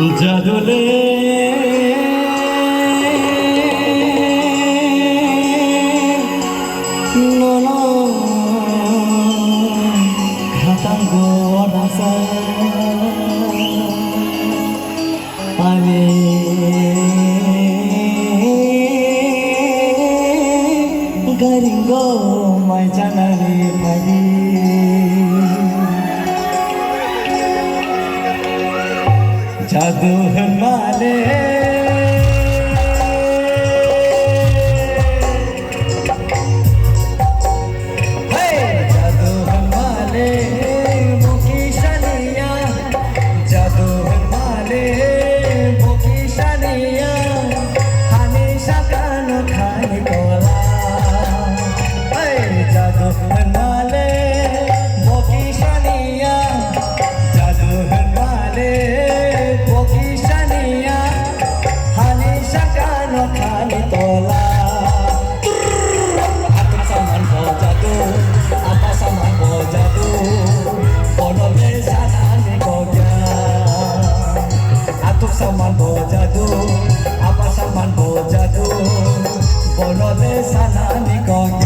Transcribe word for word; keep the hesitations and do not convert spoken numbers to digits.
Jadule nono khatango rasa ani garingo mai janani phai. Jadu hwnmale. Hey, jadu hwnmale, boki saniya. Jadu hwnmale, boki saniya. Hani sakano khani kola. Hey, jadu hwnmale, boki saniya. Jadu hwnmale, boki saniya, hani sakano khani tola. Atuk saman bo jadu, apa saman bo jadu, bono le sanani kokya. Atuk saman bo jadu, apa saman bo jadu, bono le sanani kokya.